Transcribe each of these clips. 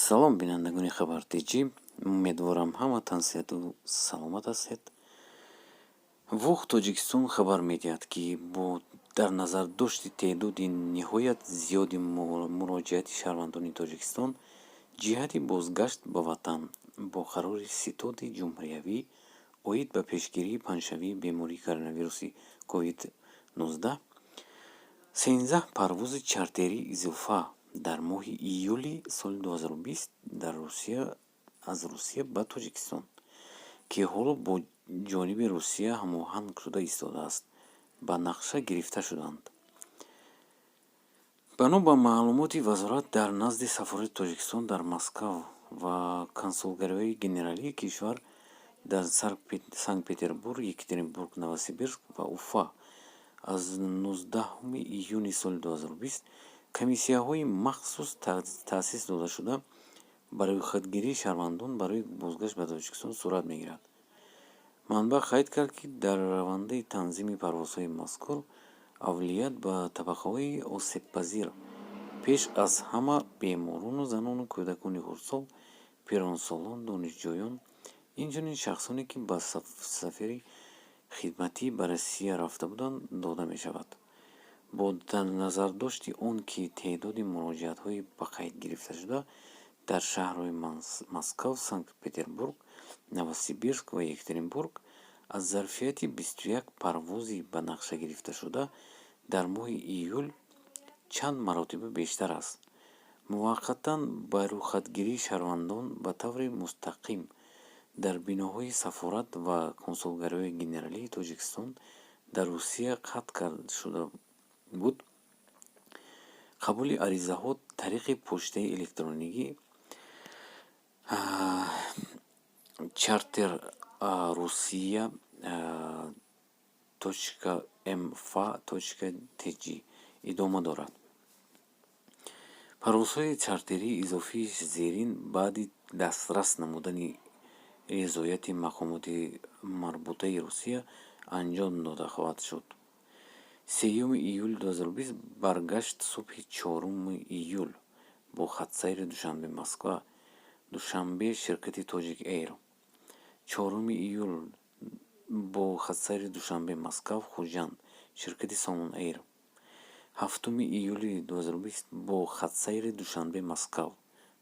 Салом, бинандагони Хабар Тҷ. Умедворам, ҳаматан сиҳату саломат ҳастед. ВОХ Тоҷикистон хабар медиҳад, ки бо дар назардошти теъдоди ниҳоят зиёди муроҷиати шаҳрвандони Тоҷикистон ҷиҳати бозгашт ба ватан, бо қарори Ситоди ҷумҳуриявӣ оид ба пешгирии паҳншавии бемории коронавируси COVID-19 13 парвози чартерии изофа дар моҳи июли соли 2020 дар Русия аз Русия ба Тоҷикистон, ки ҳоло бо ҷониби Русия ҳамоҳанг шуда истодааст, ба нақша гирифта шуданд. Бино ба маълумоти вазорат, дар назди сафорати Тоҷикистон дар Москав ва консулгариҳои генералии кишвар дар Санкт-Петербург, Екатеринбург, Новосибирск ва Уфа аз 19 июни соли 2020 комиссияҳои махсус таъсис дода шуда, ба рӯйхатгирии шаҳрвандон барои бозгашт ба Тоҷикистон сурат мегирад. Манбаъ қайд кард, ки дар раванди танзими парвозҳои мазкур авлият ба табақаҳои осебпазир, пеш аз ҳама беморону занону кӯдакони хурдсол, пиронсолон, донишҷӯён, инчунин шахсоне, ки ба сафари хидматӣ ба Россия рафта буданд, дода мешавад. Бо назардошти он ки теъдоди муроҷиатҳои ба қайд гирифташуда дар шаҳрҳои Москав, Санкт-Петербург, Новосибирск ва Екатеринбург аз зарфияти 21 парвози ба нақша гирифташуда дар моҳи июл чанд маротиба бештар аст, муваққатан ба рӯйхатгирии шаҳрвандон ба таври мустақим дар биноҳои сафорат ва консулгариҳои генералии Тоҷикистон дар Русия қатъ шуда буд, қабули аризаҳо тариқи почтаи электроникӣ charter russia.mfa.tj идома дорад. Парвозҳои чартерии изофии зерин баъди дастрас намудани ризояти мақомоти марбутаи Русия анҷом дода хоҳад шуд: 3 июли 2020, баргашт субҳи 4 июл бо хатсайри Душанбе Москва Душанбе ширкати Тоҷик Эйр, 4 июл бо хатсайри Душанбе Москав Хуҷанд ширкати Сомон Эйр, 7 июли 2020 бо хатсайри Душанбе Москав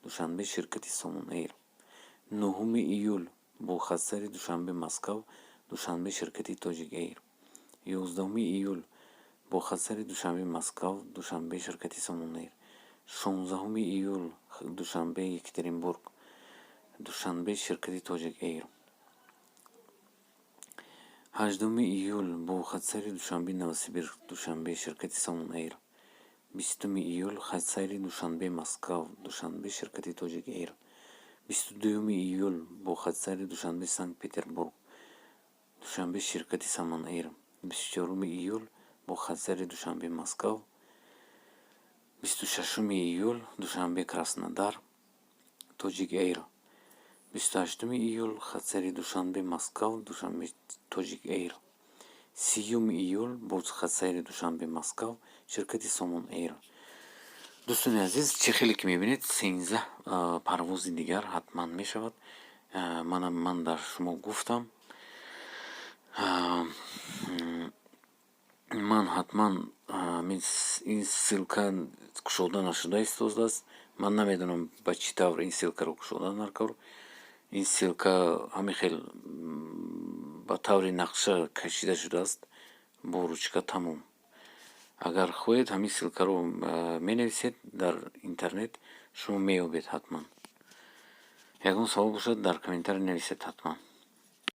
Душанбе ширкати Сомон Эйр, 9 июл бо хатсайри Душанбе Москав Душанбе ширкати Тоҷик Эйр, 11 июл бо хатсайри Душанбе Москав Душанбе ширкати Сомон Эйр, 16 июл Душанбе Екатеринбург Душанбе ширкати Тоҷик Эйр, 8 июл бо хатсайри Душанбе Новосибирск Душанбе ширкати Сомон Эйр, 20 июл хатсайри Душанбе Москав Душанбе ширкати Тоҷик Эйр, 22 июл бо хатсайри Душанбе Санкт Петербург Душанбе ширкати Саман Эйр, 24 июл бо хатсайри Душанбе Москав, 26 июл Душанбе Краснодар Тоҷик Эйр, 28 июл хатсайри Душанбе Москав Душанбе Тоҷик Эйр, 30 июл бо хатсайри Душанбе Москав ширкати Сомон Эйр. Дӯстони азиз, чӣ хеле ки мебинед, 13 парвози дигар ҳатман мешавад. Манам ман дар шумо гуфтам, ман ҳатман ин ссылка кушода нашуда истодааст. Ман намедонам, ба чӣ тавр ин ссылкаро кушода накор. Ин ссылка ҳамин хел ба таври нақша кашида шудааст бо ручка, тамом. Агар хоҳед, ҳамин ссылкаро менависед дар интернет, шумо меёбед ҳатман. Ягон савол бошад, дар комментарий нависед ҳатман.